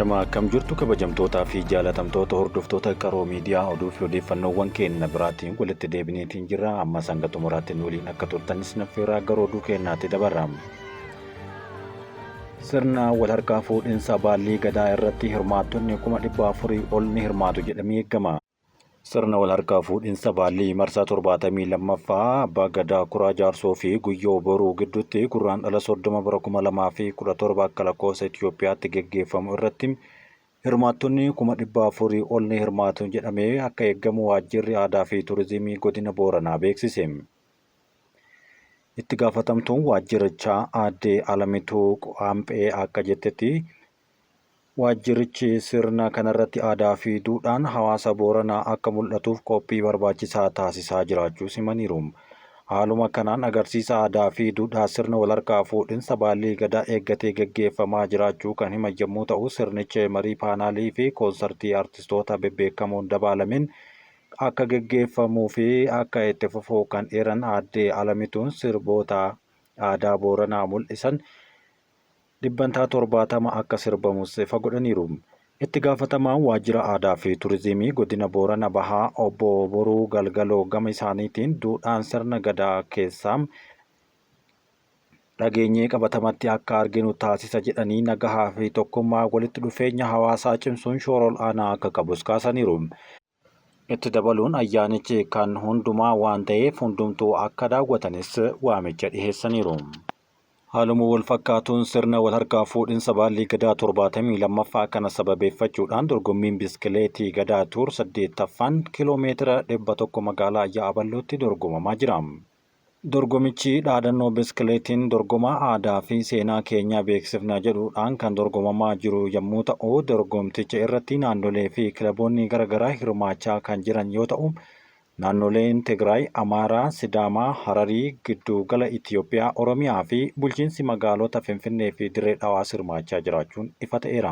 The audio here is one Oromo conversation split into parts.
Ashama akkam jirtu kabajamtootaa fi jaalatamtoota hordoftoota Qaroo Miidiyaa oduu fi odeeffannoowwan keenya biraatiin walitti deebineetiin jirra. Amma hanga xumuraatti nu waliin akka turtanis naffeeraa gara oduu keenyaatti dabarra. Sirna wal harkaa fuudhinsa baallii gadaa irratti hirmaattonni 400,000 ol ni hirmaatu jedhamee eegama. Sirna wal harkaa fuudhinsa baallii marsaa 72ffaa Abbaa Gadaa Kuraa Jaarsoo fi Guyyoo Boruu gidduutti Gurraandhala 30 bara 2017 akka lakkoofsa Itoophiyaatti geggeeffamu irratti hirmaattonni 400,000 ol ni hirmaatu jedhamee akka eeggamu Waajjirri Aadaa fi Turizimii Godina Booranaa beeksise. Itti gaafatamtuun waajjirichaa Aadde Alamituu Qaampee akka jettetti Waajjirichi sirna kanarratti aadaa fi duudhaan hawaasa Booranaa akka mul'atuuf qophii barbaachisaa taasisaa jiraachuus himaniiru. Haaluma kanaan agarsiisa aadaa fi duudhaa sirna walharkaa fuudhinsa baallii gadaa eeggatee gaggeeffamaa jiraachuu kan himan yommuu ta'u, sirnichi marii paanaalii fi koonsartii artistoota bebbeekamoon dabaalameen akka gaggeeffamuu fi akka itti fufu kan eeran Aadde Alamituun sirboota aadaa Booranaa mul'isan dhibbantaa 70 akka sirbamus ifa godhaniiru. Itti gaafatamaan Waajjira Aadaa fi Turizimii Godina Boorana Bahaa Obbo Boruu Galgaloo gama isaaniitiin duudhaan sirna Gadaa keessaa dhageenyee qabatamatti akka arginu taasisa jedhanii nagahaa fi tokkummaa walitti dhufeenya hawaasaa cimsuun shoora ol'aanaa akka qabus kaasaniiru. Itti dabaluun ayyaanichi kan hundumaa waan ta'eef hundumtuu akka daawwatanis waamicha dhiheessaniiru. Haaluma wal fakkaatuun sirna wal harkaa fuudhinsa baallii Gadaa 72ffaa kana sababeeffachuudhaan dorgommiin biskileetii Gadaa Tuur 8ffaan kiiloo meetira 100 magaalaa Yaa'aballootti dorgomamaa jira. Dorgomichi dhaadannoo biskileetiin dorgomaa aadaa fi seenaa keenyaa beeksifna jedhuudhaan kan dorgomamaa jiru yommuu ta'u, dorgomticha irratti naannolee fi kilaboonni garaagaraa hirmaachaa kan jiran yoo ta'u, Naannoleen Tigraay, Amaaraa, Sidaamaa, Hararii, Giddu gala Itiyoophiyaa, Oromiyaa fi bulchiinsi magaalota Finfinnee fi Dirree Dhawaas hirmaachaa jiraachuun ifa ta'eera.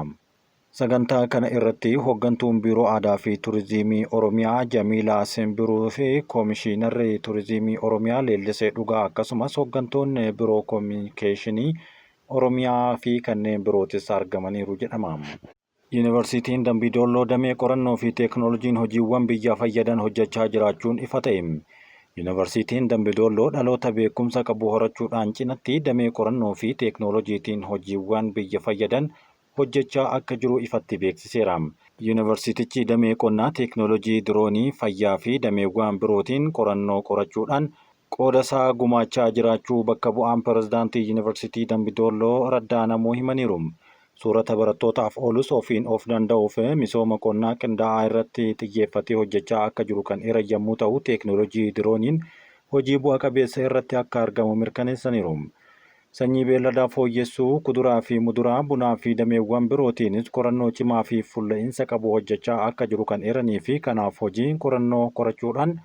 Sagantaa kana irratti hoggantuun Biiroo Aadaa fi Turizimii Oromiyaa Jamiilaa Simbiruu fi Komishiinarri Turizimii Oromiyaa Leellisee Dhugaa akkasumas hoggantoonni Biroo Kominikeeshinii Oromiyaa fi kanneen birootis argamaniiru jedhama. Yuunivarsiitiin Dambii Doolloo damee qorannoo fi teeknooloojiin hojiiwwan biyya fayyadan hojjechaa jiraachuun ifa ta'e. Yuunivarsiitiin Dambi Doolloo dhaloota beekumsa qabu horachuudhaan cinatti damee qorannoo fi teeknooloojiitiin hojiiwwan biyya fayyadan hojjechaa akka jiru ifatti beeksiseera. Yuunivarsiitichi damee qonnaa, teeknooloojii diroonii, fayyaa fi dameewwan birootiin qorannoo qorachuudhaan qoodasaa gumaachaa jiraachuu bakka bu'aan pirezidaantii Yuunivarsiitii Dambi Doolloo Raddaa Namoo himaniiru. Soorata barattootaaf oolus ofiin of danda'uuf misooma qonnaa qindaa'aa irratti xiyyeeffatee hojjechaa akka jiru kan eeran yammuu ta'u, teeknooloojii dirooniin hojii bu'a qabeessa irratti akka argamu mirkaneessaniiru. Sanyii beelladaa fooyyessuu, kuduraa fi muduraa, bunaa fi dameewwan birootiinis qorannoo cimaa fi fulla'iinsa qabu hojjechaa akka jiru kan eeranii fi kanaaf hojiin qorannoo qorachuudhaan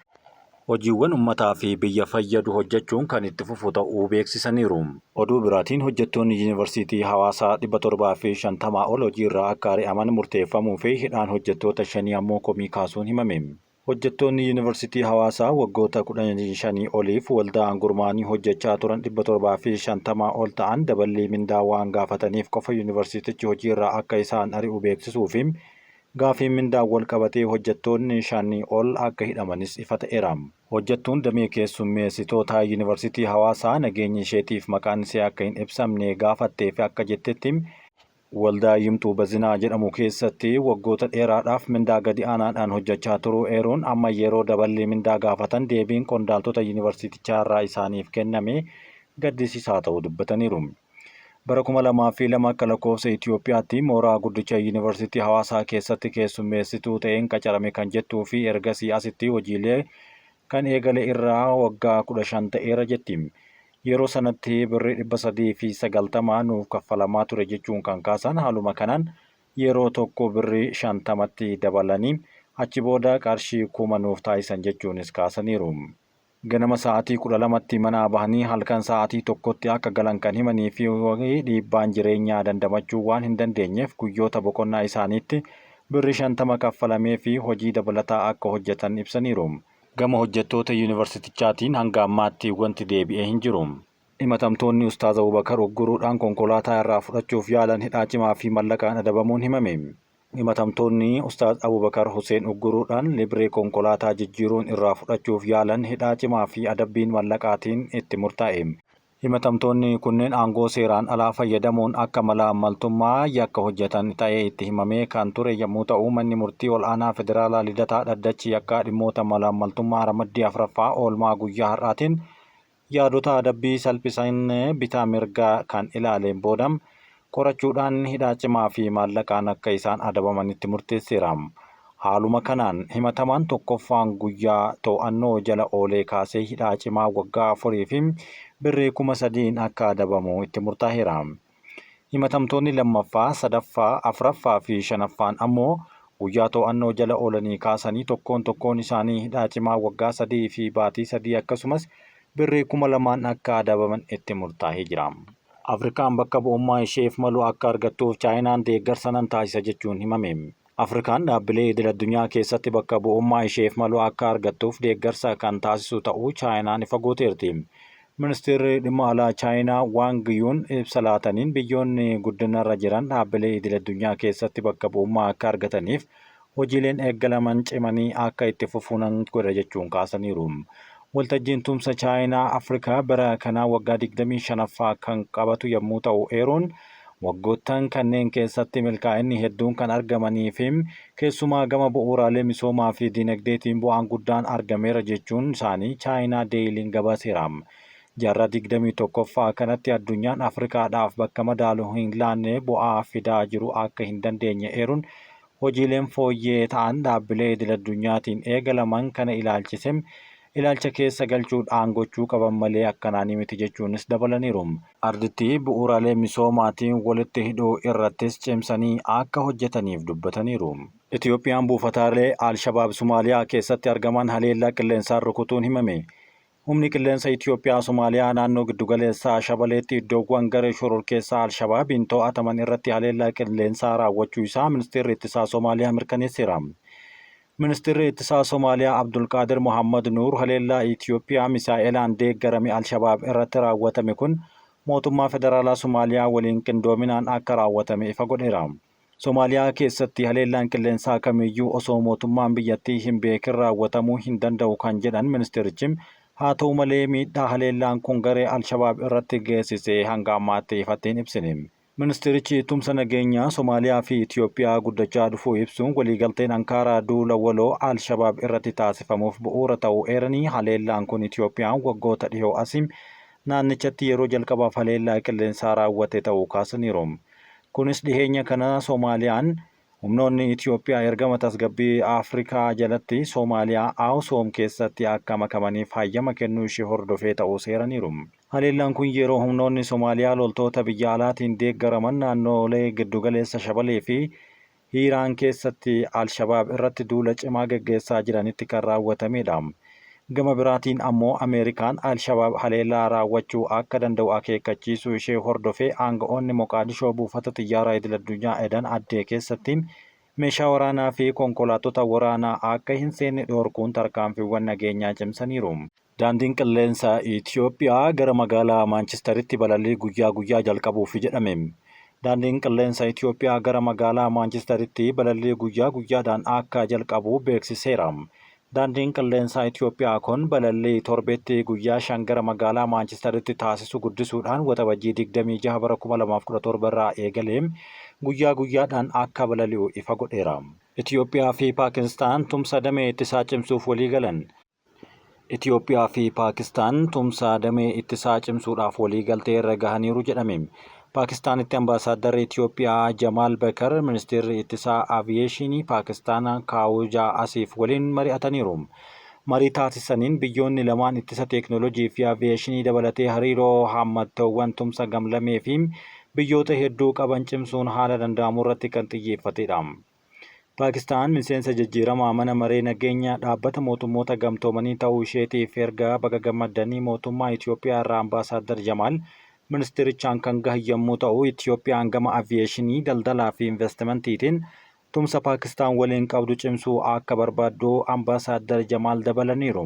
hojiiwwan ummataa fi biyya fayyadu hojjechuun kan itti fufu ta'uu beeksisaniiru. Oduu biraatiin hojjettoonni Yuunivarsiitii Hawaasaa 750 ol hojiirraa akka ari'aman murteeffamuu fi hidhaan hojjettoota shanii ammoo komii kaasuun himame. Hojjettoonni Yuunivarsiitii Hawaasaa waggoota 15 oliif waldaan gurmaa'anii hojjechaa turan 750 ol ta'an daballii mindaa waan gaafataniif qofa yuunivarsiitichi hojiirraa akka isaan ari'u beeksisuu fi Gaafiin mindaan walqabatee hojjettoonni shanii ol akka hidhamanis ifa ta'eera. Hojjettuun damee keessummeessitootaa Yuunivarsiitii Hawaasaa nageenya isheetiif maqaan ishee akka hin ibsamne gaafatteefi akka jettetti, waldaa Yimxuu Bazinaa jedhamu keessatti waggoota dheeraadhaaf mindaa gadi aanaadhaan hojjechaa turuu eeruun amma yeroo daballii mindaa gaafatan deebiin qondaaltota yuunivarsiitichaarraa isaaniif kenname gaddisiisaa ta'uu dubbataniiru. Bara 2002 akka lakkoofsa Itiyoophiyaatti mooraa guddicha Yuunivarsiitii Hawaasaa keessatti keessummeessituu ta'een qacarame kan jettuu fi ergasii asitti hojiilee kan eegale irraa waggaa 15 ta'eera jetti. Yeroo sanatti birrii 390 nuuf kaffalamaa ture jechuun kan kaasan haaluma kanaan yeroo tokko birrii 50tti dabalanii achi booda qarshii 1000 nuuf taasisan jechuunis kaasaniiru. Ganama sa'aatii 12tti manaa bahanii halkan sa'aatii 1tti akka galan kan himanii fi dhiibbaan jireenyaa dandamachuu waan hin dandeenyeef guyyoota boqonnaa isaaniitti birri 50 kaffalameefii hojii dabalataa akka hojjetan ibsaniiru. Gama hojjettoota yuunivarsitichaatiin hanga ammaatti wanti deebi'e hin jiru. Himatamtoonni Ustaaz Abubakar ugguruudhaan konkolaataa irraa fudhachuuf yaalan hidhaa cimaa fi mallaqaan adabamuun himame. Himatamtoonni Ustaaz Abubakar Huseen ugguruudhaan libree konkolaataa jijjiiruun irraa fudhachuuf yaalan hidhaa cimaa fi adabbiin mallaqaatiin itti murtaa'e. Himatamtoonni kunneen aangoo seeraan alaa fayyadamuun akka malaammaltummaa yakka hojjetan ta'ee itti himamee kan ture yommuu ta'u, manni murtii ol'aanaa federaalaa Lidataa dhaddachi yakkaa dhimmoota malaammaltummaa ramaddii 4ffaa oolmaa guyyaa har'aatiin yaadota adabbii salphisan bitaa mirga kan ilaaleen booda qorachuudhaan hidhaa cimaa fi maallaqaan akka isaan adabamanitti murteesseera. Haaluma kanaan himatamaan 1ffaan guyyaa to'annoo jala oolee kaasee hidhaa cimaa waggaa 4 fi birrii 3,000n akka adabamu itti murtaaheera. Himatamtoonni 2ffaa, 3ffaa, 4ffaa fi 5ffaan ammoo guyyaa to'annoo jala oolanii kaasanii tokkoon tokkoon isaanii hidhaa cimaa waggaa 3 fi baatii 3 akkasumas birrii 2,000n akka adabaman itti murtaahee jira. Afrikaan bakka bu'ummaa isheef malu akka argattuuf Chaayinaan deeggarsa nan taasisa jechuun himame. Afrikaan dhaabbilee idil addunyaa keessatti bakka bu'ummaa isheef malu akka argattuuf deeggarsa kan taasisu ta'uu Chaayinaan ifa gooteerti. Ministeerri Dhimma Alaa Chaayinaa Waang Yuun ibsa laataniin biyyoonni guddinarra jiran dhaabbilee idil addunyaa keessatti bakka bu'ummaa akka argataniif hojiileen eeggalaman cimanii akka itti fufu nan godha jechuun kaasaniiru. Waltajjiin tumsa Chaayinaa Afrikaa bara kanaa waggaa 25ffaa kan qabatu yommuu ta'u eeruun, waggoottan kanneen keessatti milkaa'inni hedduun kan argamanii fi keessumaa gama bu'uuraalee misoomaa fi diinagdeetiin bu'aan guddaan argameera jechuun isaanii Chaayinaa Deeyiliin gabaaseera. Jaarraa 21ffaa kanatti addunyaan Afrikaadhaaf bakka madaalu hin laanne bu'aa fidaa jiru akka hin dandeenye eeruun hojiileen fooyyee ta'an dhaabbilee idil-addunyaatiin eegalaman kana ilaalchise ilaalcha keessa galchuudhaan gochuu qaban malee akkanaanii miti jechuunis dabalaniiru. Ardittii bu'uuraalee misoomaatiin walitti hidhuu irrattis cimsanii akka hojjetaniif dubbataniiru. Itiyoophiyaan buufataalee Al-Shabaab Somaaliyaa keessatti argaman haleellaa qilleensaan rukutuun himame. Humni Qilleensa Itiyoophiyaa Somaaliyaa naannoo giddugaleessaa Shabaleetti iddoowwan garee shororkeessaa Al-Shabaabiin to'ataman irratti haleellaa qilleensaa raawwachuu isaa Ministeerri Ittisaa Somaaliyaa mirkaneesseera. Ministirri Ittisaa Somaaliyaa Abdulqaadir Mohaammad Nuur haleellaa Itiyoophiyaa misaa'elaan deeggarame Al-Shabaab irratti raawwatame kun mootummaa federaalaa Somaaliyaa waliin qindoominaan akka raawwatame ifa godheera. Somaaliyaa keessatti haleellaan qilleensaa kamiyyuu osoo mootummaan biyyattii hin beekin raawwatamuu hin danda'u kan jedhan ministeerichi, haa ta'u malee miidhaa haleellaan kun garee Al-Shabaab irratti geessise hanga ammaatti ifatti hin ibsine. Ministeerichi tumsa nageenyaa Somaaliyaa fi Itiyoophiyaa guddachaa dhufuu ibsuun waliigalteen Ankaaraa duula waloo Al-Shabaab irratti taasifamuuf bu'uura ta'uu eeranii, haleellaan kun Itiyoophiyaan waggoota dhihoo asi naannichatti yeroo jalqabaaf haleellaa qilleensaa raawwate ta'uu kaasaniiru. Kunis dhiheenya kana Somaaliyaan humnoonni Itiyoophiyaa ergama tasgabbii Afrikaa jalatti Somaaliyaa Awusoom keessatti akka makamaniif hayyama kennuu ishee hordofee ta'uus eeraniiru. Haleellaan kun yeroo humnoonni Somaaliyaa loltoota biyya alaatiin deeggaraman naannoolee giddugaleessa Shabalee fi Hiiraan keessatti Al-Shabaab irratti duula cimaa gaggeessaa jiranitti kan raawwatameedha. Gama biraatiin ammoo Ameerikaan Al-Shabaab haleellaa raawwachuu akka danda'u akeekkachiisuu ishee hordofee aanga'oonni Moqaadishoo buufata xiyyaaraa idil-addunyaa Edan Addee keessatti meeshaa waraanaa fi konkolaattota waraanaa akka hin seenne dhorkuun tarkaanfiiwwan nageenyaa cimsaniiru. Daandiin Qilleensa Itiyoophiyaa gara magaalaa Maanchistaritti balallii guyyaa guyyaa jalqabuufi jedhame. Daandiin Qilleensa Itiyoophiyaa gara magaalaa Maanchistaritti balallii guyyaa guyyaadhaan akka jalqabu beeksiseera. Daandiin Qilleensaa Itiyoophiyaa kun balallii torbetti guyyaa 5 gara magaalaa Maanchistaritti taasisu guddisuudhaan Waxabajjii 26 bara 2017 irraa eegalee guyyaa guyyaadhaan akka balali'u ifa godheera. Itiyoophiyaa fi Paakistaan tumsa damee ittisaa cimsuuf waliigalan. Itiyoophiyaa fi Paakistaan tumsa damee ittisaa cimsuudhaaf waliigaltee irra gahaniiru jedhame. Paakistaanitti Ambaasaaddarri Itiyoophiyaa Jamaal Bakar Ministeerri Ittisaa Aviyeeshinii Paakistaan Kaawujaa Asiif waliin mari'ataniiru. Marii taasisaniin biyyoonni lamaan ittisa teeknooloojii fi aviyeeshinii dabalatee hariiroo haammattoowwan tumsa gamlamee fi biyyoota hedduu qaban cimsuun haala danda'amurratti kan xiyyeeffatedha. Paakistaan miseensa jijjiiramaa Mana Maree Nageenya Dhaabbata Mootummoota Gamtoomanii ta'uu isheetiif erga baga gammaddanii mootummaa Itiyoophiyaa irraa Ambaasaaddar Jamaal ministeerichaan kan gahan yommuu ta'u, Itiyoophiyaan gama aviyeeshinii, daldalaa fi investimantiitiin tumsa Paakistaan waliin qabdu cimsuu akka barbaaddu Ambaasaaddar Jamaal dabalaniiru.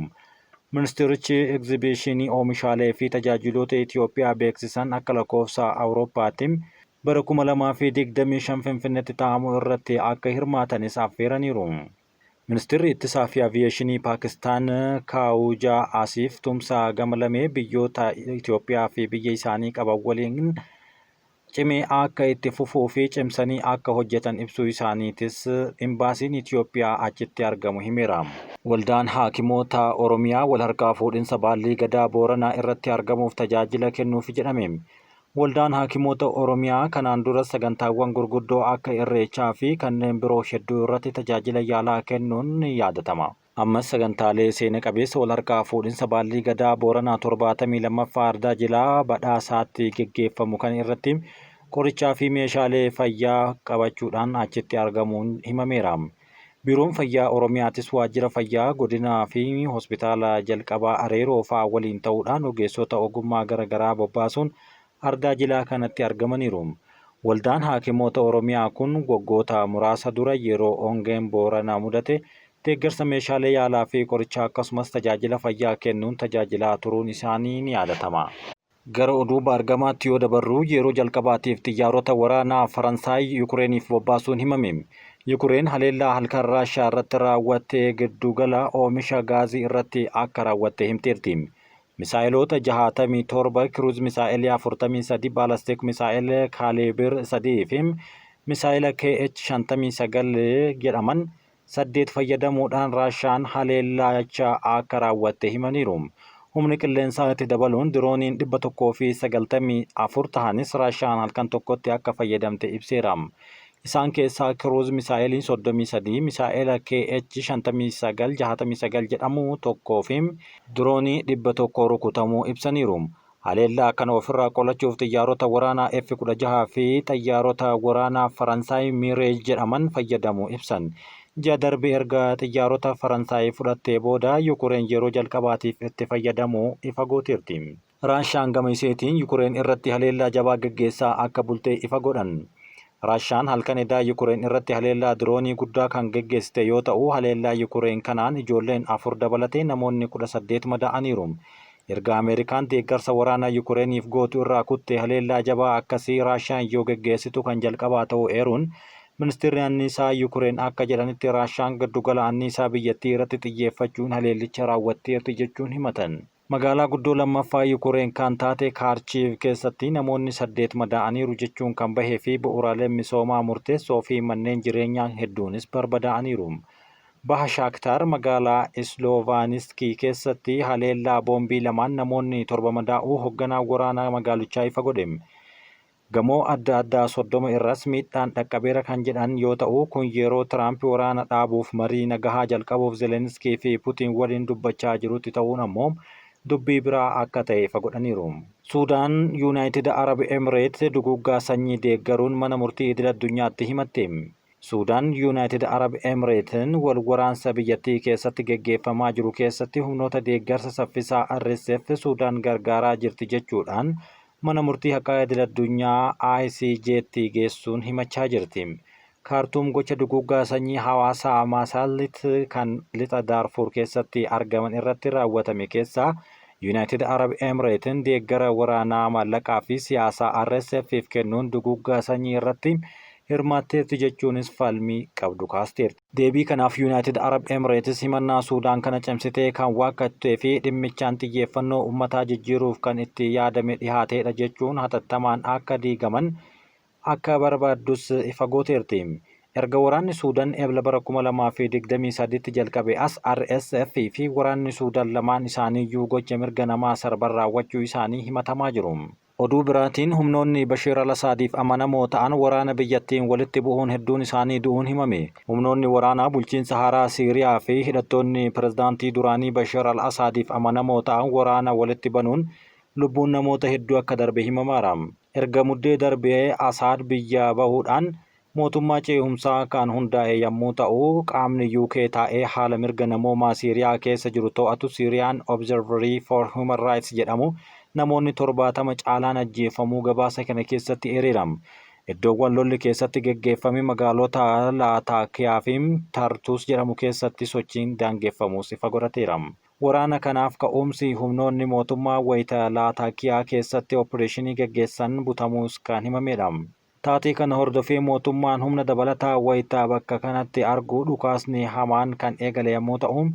Ministeerichi egzibiishinii oomishaalee fi tajaajiloota Itiyoophiyaa beeksisan akka lakkoofsa Awurooppaatti bara 2025 Finfinneetti taa'amu irratti akka hirmaatanis affeeraniiru. Ministeerri Ittisaa fi Aviyeeshinii Paakistaan Kaawujaa Asiif tumsa gama lamee biyyoota Itiyoophiyaa fi biyya isaanii qaban waliin cimee akka itti fufuu fi cimsanii akka hojjetan ibsuu isaaniitis Imbaasiin Itiyoophiyaa achitti argamu himeera. Waldaan Haakimoota Oromiyaa walharkaa fuudhinsa Baallii Gadaa Booranaa irratti argamuuf tajaajila kennuufi jedhame. Waldaan Haakimoota Oromiyaa kanaan duras sagantaawwan gurguddoo akka Irreechaa fi kanneen biroo hedduu irratti tajaajila yaalaa kennuun ni yaadatama. Ammas sagantaalee seena qabeessa walharkaa fuudhinsa Baallii Gadaa Booranaa 72ffaa Ardaa Jilaa Badhaasaatti geggeeffamu kan irratti qorichaa fi meeshaalee fayyaa qabachuudhaan achitti argamuun himameera. Biiroon Fayyaa Oromiyaatis Waajjira Fayyaa Godinaa fi Hospitaala Jalqabaa Areeroo fa'aa waliin ta'uudhaan ogeessota ogummaa gara garaa bobbaasuun ardaa jilaa kanatti argamaniiru. Waldaan Haakimoota Oromiyaa kun waggoota muraasa dura yeroo ongeen Boorana mudate deeggarsa meeshaalee yaalaa fi qorichaa akkasumas tajaajila fayyaa kennuun tajaajilaa turuun isaanii ni yaadatama. Gara oduu baargamaatti yoo dabarru yeroo jalqabaatiif xiyyaarota waraanaa Faransaay Yukureeniif bobbaasuun himame. Yukureen haleellaa halkan Raashaa irratti raawwatte giddugala oomisha gaazii irratti akka raawwatte himteerti. Misaa'iloota 67, kiruuz misaa'elii 43, baalastik misaa'el kaaliibir 3 fi misaa'ila KH 59 jedhaman 8 fayyadamuudhaan Raashaan haleellaacha akka raawwatte himaniiru. Humni qilleensaa itti dabaluun dirooniin 194 tahanis Raashaan halkan tokkotti akka fayyadamte ibseera. Isaan keessaa kiruuz misaa'eliin 33, misaa'ela KH 59 69 jedhamu tokkoo fi diroonii 100 rukutamuu ibsaniiru. Haleellaa kana ofirraa qolachuuf xiyyaarota waraanaa F-16 fi xayyaarota waraanaa Faransaay Miireej jedhaman fayyadamuu ibsan. Ji'a darbe erga xiyyaarota Faransaay fudhattee booda Yukureen yeroo jalqabaatiif itti fayyadamuu ifa gooteerti. Raashaan gama iseetiin Yukureen irratti haleellaa jabaa gaggeessaa akka bulte ifa godhan. Raashaan halkan edaa Yukureen irratti haleellaa diroonii guddaa kan geggeessite yoo ta'u, haleellaa Yukureen kanaan ijoolleen 4 dabalatee namoonni 18 madaa'aniiru. Erga Ameerikaan deeggarsa waraanaa Yukureeniif gootu irraa kutte haleellaa jabaa akkasii Raashaan yoo geggeessitu kan jalqabaa ta'uu eeruun, Ministirri Anniisaa Yukureen akka jedhanitti Raashaan giddugala anniisaa biyyattii irratti xiyyeeffachuun haleellicha raawwatteerti jechuun himatan. Magaalaa guddoo lammaffaa Yukureen kan taate Kaarchiiv keessatti namoonni 8 madaa'aniiru jechuun kan bahee fi bu'uuraaleen misoomaa murteessoo fi manneen jireenyaa hedduunis barbadaa'aniiru. Baha Shaaktaar magaalaa Isloovanistkii keessatti haleellaa boombii lamaan namoonni 7 madaa'uu hogganaan waraanaa magaalichaa ifa godhe. Gamoo adda addaa 30 irras miidhaan dhaqqabeera kan jedhan yoo ta'u, kun yeroo Tiraamp waraana dhaabuuf marii nagahaa jalqabuuf Zeleniskii fi Putiin waliin dubbachaa jirutti ta'uun ammoo dubbii biraa akka ta'e ifa godhaniiru. Suudaan Yuunaayitid Arab Emireet duguuggaa sanyii deeggaruun mana murtii idil-addunyaatti himatte. Suudaan Yuunaayitid Arab Emireetiin wal waraansa biyyattii keessatti geggeeffamaa jiru keessatti humnoota deeggarsa saffisaa RSF Suudaan gargaaraa jirti jechuudhaan mana murtii haqaa idil-addunyaa ICJtti geessuun himachaa jirti. Kaartuum gocha duguuggaa sanyii hawaasa Maasaalit kan lixa Daarfuur keessatti argaman irratti raawwatame keessaa Yuunaayitid Arab Emireetiin deeggara waraanaa, maallaqaa fi siyaasaa RSF'f kennuun duguuggaa sanyii irratti hirmaatteerti jechuunis falmii qabdu kaasteerti. Deebii kanaaf Yuunaayitid Arab Emireetis himannaa Suudaan kana cimsitee kan waakkattee fi dhimmichaan xiyyeeffannoo ummataa jijjiiruuf kan itti yaadame dhihaateedha jechuun hatattamaan akka diigaman akka barbaaddus ifa gooteerti. Erga waraanni Suudan Ebla bara 2023tti jalqabe as RSF fi waraanni Suudan lamaan isaaniiyyuu gocha mirga namaa sarban raawwachuu isaanii himatamaa jiru. Oduu biraatiin humnoonni Bashiir al-Asaadiif amanamoo ta'an waraana biyyattiin walitti bu'uun hedduun isaanii du'uun himame. Humnoonni waraanaa bulchiinsa haaraa Siiriyaa fi hidhattoonni pirezidaantii duraanii Bashiir al-Asaadiif amanamoo ta'an waraana walitti banuun lubbuun namoota hedduu akka darbe himamaara. Erga Muddee darbe Asaad biyyaa bahuudhaan mootummaa ceehumsaa kan hundaa'e yammuu ta'u, qaamni UK taa'ee haala mirga namoomaa Siiriyaa keessa jiru to'atu Syrian Observatory for Human Rights jedhamu namoonni 70 caalaan ajjeefamuu gabaasa kana keessatti eereera. Iddoowwan lolli keessatti geggeeffame magaalota Laataakiyaa fi Tartuus jedhamu keessatti sochiin daangeffamuus ifa godhateera. Waraana kanaaf ka'uumsi humnoonni mootummaa wayita Laataakiyaa keessatti oppireeshinii gaggeessan butamuus kan himamedha. Taatee kana hordofee mootummaan humna dabalataa wayita bakka kanatti argu dhukaasni hamaan kan eegale yommuu ta'u,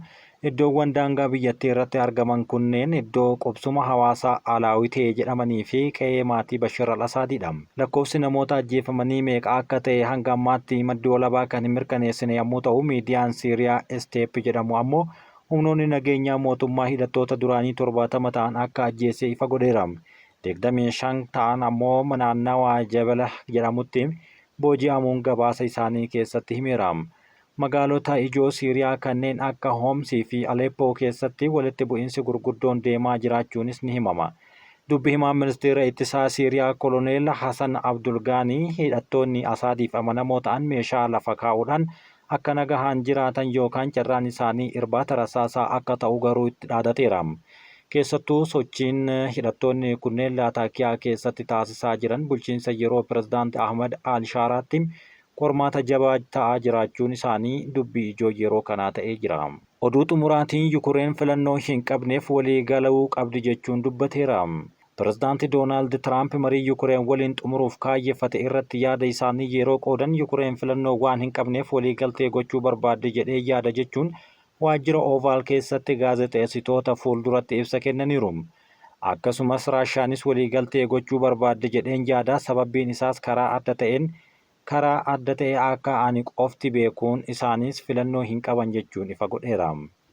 iddoowwan daangaa biyyattii irratti argaman kunneen iddoo qubsuma hawaasaa Alaawitee jedhamanii fi qe'ee maatii Bashir al-Asaadidha. Lakkoofsi namoota ajjeefamanii meeqa akka ta'e hanga ammaatti maddi walabaa kan hin mirkaneessine yommuu ta'u, miidiyaan Siiriyaa Isteep jedhamu ammoo humnoonni nageenyaa mootummaa hidhattoota duraanii 70 ta'an akka ajjeese ifa godheera. 25 ta'an ammoo naannawaa Jabala jedhamutti booji'amuun gabaasa isaanii keessatti himeera. Magaalota ijoo Siiriyaa kanneen akka Hoomsii fi Aleppoo keessatti walitti bu'iinsi gurguddoon deemaa jiraachuunis ni himama. Dubbi himaan ministeera ittisaa Siiriyaa Koloneel Hasan Abdulgaanii hidhattoonni Asaadiif amanamoo ta'an meeshaa lafa kaa'uudhaan akka nagahaan jiraatan yookaan carraan isaanii irbaata rasaasaa akka ta'u garuu itti dhaadateera. Keessattuu sochiin hidhattoonni kunneen Laataakiyaa keessatti taasisaa jiran bulchiinsa yeroo pirezidaanti Ahmad Al-Shaaraatti qormaata jabaa ta'aa jiraachuun isaanii dubbii ijoo yeroo kanaa ta'ee jira. Oduu xumuraatiin Yukureen filannoo hin qabneef walii galuu qabdi jechuun dubbateera. Pirezidaanti Doonaald Tiraamp marii Yukureen waliin xumuruuf kaayyeffate irratti yaada isaanii yeroo qoodan Yukureen filannoo waan hin qabneef waliigaltee gochuu barbaadde jedhee yaada jechuun waajjira Oovaal keessatti gaazexeessitoota fuulduratti ibsa kennaniiru. Akkasumas Raashiyaanis waliigaltee gochuu barbaadde jedheen yaada, sababbiin isaas karaa adda ta'een karaa adda ta'e akka ani qofti beekuun isaanis filannoo hin qaban jechuun ifa godheera.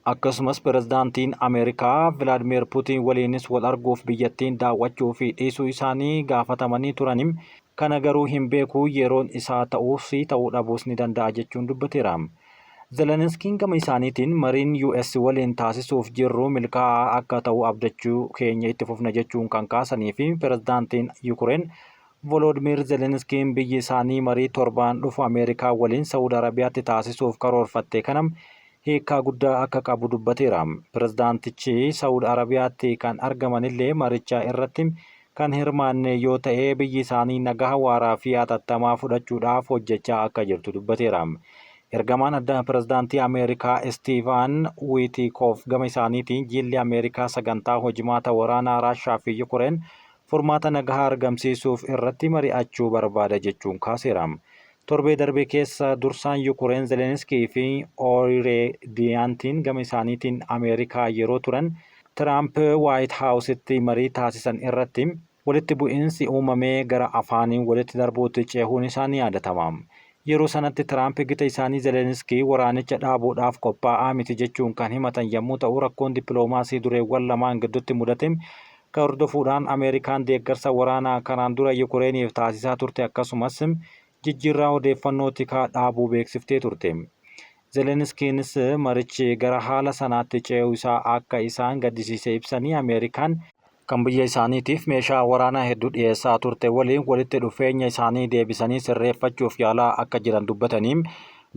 Akkasumas pirezidaantiin Ameerikaa Vilaadimir Putiin waliinis wal arguuf biyyattiin daawwachuu fi dhiisuu isaanii gaafatamanii turanim, kana garuu hin beeku, yeroon isaa ta'uus ta'uu dhabuus ni danda'a jechuun dubbateera. Zelenskiin gama isaaniitiin mariin US waliin taasisuuf jirru milkaa'aa akka ta'u abdachuu keenya itti fufna jechuun kan kaasanii fi pirezidaantiin Yukureen Volodimir Zelenskiin biyyi isaanii marii torbaan dhufu Ameerikaa waliin Sa'ud Arabiyaatti taasisuuf karoorfatte kana hiikkaa guddaa akka qabu dubbateera. Pirezidaantichi Sa'ud Arabiyaatti kan argamanillee maricha irratti kan hirmaanne yoo ta'e biyyi isaanii nagaha waaraa fi hatattamaa fudhachuudhaaf hojjechaa akka jirtu dubbateera. Ergamaan addaa pirezidaantii Ameerikaa Istiivan Wiitikoof gama isaaniitiin jilli Ameerikaa sagantaa hojimaata waraanaa Raashaa fi Yukureen furmaata nagahaa argamsiisuuf irratti mari'achuu barbaada jechuun kaaseera. Torbee darbe keessa dursaan Yukureen Zelenskii fi Ooyireediyaantiin gama isaaniitiin Ameerikaa yeroo turan Tiraamp Waayit Haawusitti marii taasisan irratti walitti bu'iinsi uumamee gara afaaniin walitti darbuutti cehuun isaa ni yaadatama. Yeroo sanatti Tiraamp gita isaanii Zelenskii waraanicha dhaabuudhaaf qophaa'aa miti jechuun kan himatan yommuu ta'u, rakkoon dippiloomaasii dureewwan lamaan gidduutti mudate kan hordofuudhaan Ameerikaan deeggarsa waraanaa kanaan dura Yukureeniif taasisaa turte akkasumas jijjiirraa odeeffannoo tikaa dhaabuu beeksiftee turte. Zelenskiinis marichi gara haala sanaatti ce'uu isaa akka isaan gaddisiise ibsanii Ameerikaan kan biyya isaaniitiif meeshaa waraanaa hedduu dhiyeessaa turte waliin walitti dhufeenya isaanii deebisanii sirreeffachuuf yaalaa akka jiran dubbatanii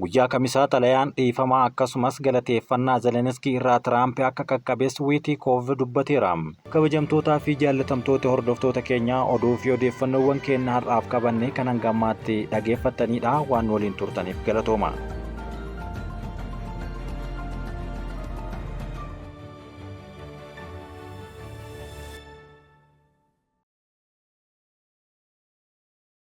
guyyaa kamisaa xalayaan dhiifamaa akkasumas galateeffannaa Zelenskii irraa Tiraamp akka qaqqabees Wiitikoov dubbateera. Kabajamtootaa fi jaallatamtoota hordoftoota keenyaa, oduu fi odeeffannoowwan keenya har'aaf qabanne kan hanga ammaatti dhageeffattanidha. Waan waliin turtaniif galatooma.